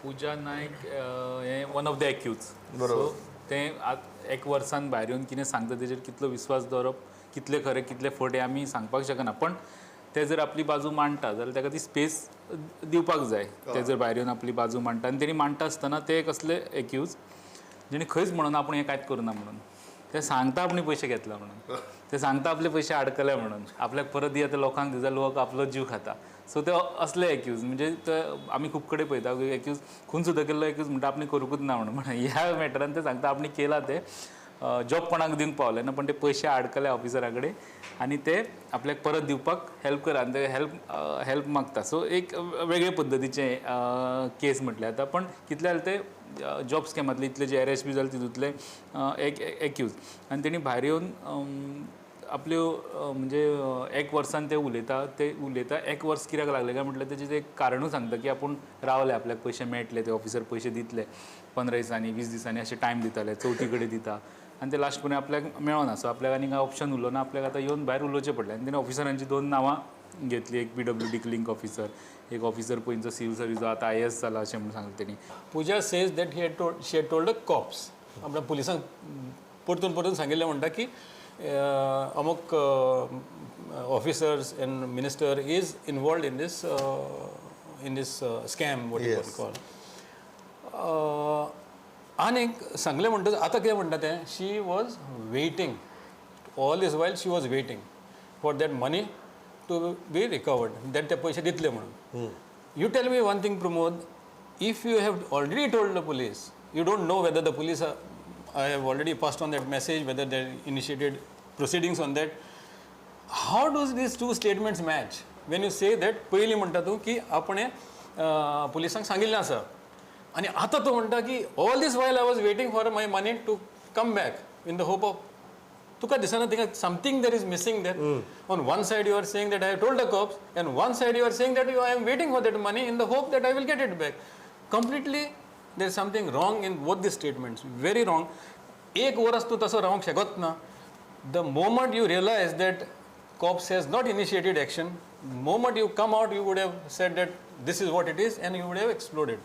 पुजा नायक हें one of the accused. बरोबर. तें आत एक वर्सान भायर येवन कितें सांगता तेजेर कितलो विस्वास दवरप, कितलें खरें कितलें फट हें आमी सांगपाक शकना, पण ते जर आपली बाजू मांडटा जाल्यार ताका ती स्पेस दिवपाक जाय. ते जर भायर येवन आपली बाजू मांडटा आनी तेणी मांडटा आसतना ते कसले एक्यूज जेणे खंयच म्हणून आपूण हें कांयच करुना म्हणून. ते सांगता आपणे पयशे घेतला म्हणून, ते सांगता आपले पयशे आडकले म्हणून, आपल्याक परत दिया ते लोकांक दिता, लोक आपलो जीव खाता. सो ते असले एक्यूज म्हणजे ते आमी खूब कडेन पळयता, एक्यूज खून सुद्दां केल्लो एक्यूज म्हणटा आपणे करूंकूच ना म्हणून. पण ह्या मॅटरान ते सांगता आपणे केला, ते जॉब कोणाक दिवंक पावले ना, पण ते पयशे आडकले ऑफिसरा कडेन आनी ते आपल्याक परत दिवपाक हेल्प करा आनी ते हेल्प मागता. सो एक वेगळे पद्दतीचे केस म्हटल्यार जाता, पण कितले जालें ते जॉब स्कॅमांतले इतले जे अरेस्ट बी जाले तितूंतले एक एक्यूज आनी तेणी भायर येवन आपल्यो म्हणजे एक वर्सान ते उलयता, ते उलयता. एक वर्स कित्याक लागलें काय म्हटल्यार तेजें ते कारणूय सांगता की आपूण रावले, आपल्याक पयशे मेळटले, ते ऑफिसर पयशे दितले 15 दिसांनी, 20 दिसांनी अशें टायम दिताले, चवथी कडेन दिता आनी ते लास्ट पर्यंत आपल्याक मेळना. सो आपल्याक आनी कांय ऑप्शन उरलो ना, आपल्याक आतां येवन भायर उलोवचें पडलें. आनी तेणें ऑफिसरांची दोन नांवां घेतली, एक पीडब्ल्यूडीक लिंक ऑफिसर, एक ऑफिसर पयलींचो सिव्हील सर्विस, आतां आयएएस जाला अशें म्हणून सांगलें तेणी. Pooja says that he had told she had told the cops, आपल्या पुलिसांक परतून परतून सांगिल्लें म्हणटा की अमुक officers and minister is involved in this scam, what you call. आनीक सांगलें म्हणटकच आतां कितें म्हणटा तें, she was waiting all this while, she was waiting for that money to be recovered, that ते पयशे दितले म्हणून. You tell me one thing, Pramod, if you have already told the police, you don't know whether the police are, I have already passed on that message, whether they initiated proceedings on that. How does these two statements match? When you say that पयलीं म्हणटा तूं की आपणें पुलिसांक सांगिल्लें आसा आनी आतां तूं म्हणटा की all this while I was waiting for my money to come back in the hope of, तुका दिसना थिंगा something there is missing there? On one side you are saying that I have told the cops and one side you are saying that you I am waiting for that money in the hope that I will get it back. Completely there is something wrong in both the statements, very wrong. एक वरस तूं तसो रावंक शकत ना. The moment you realize that cops has not initiated action, moment you come out, you would have said that this is what it is and you would have exploded.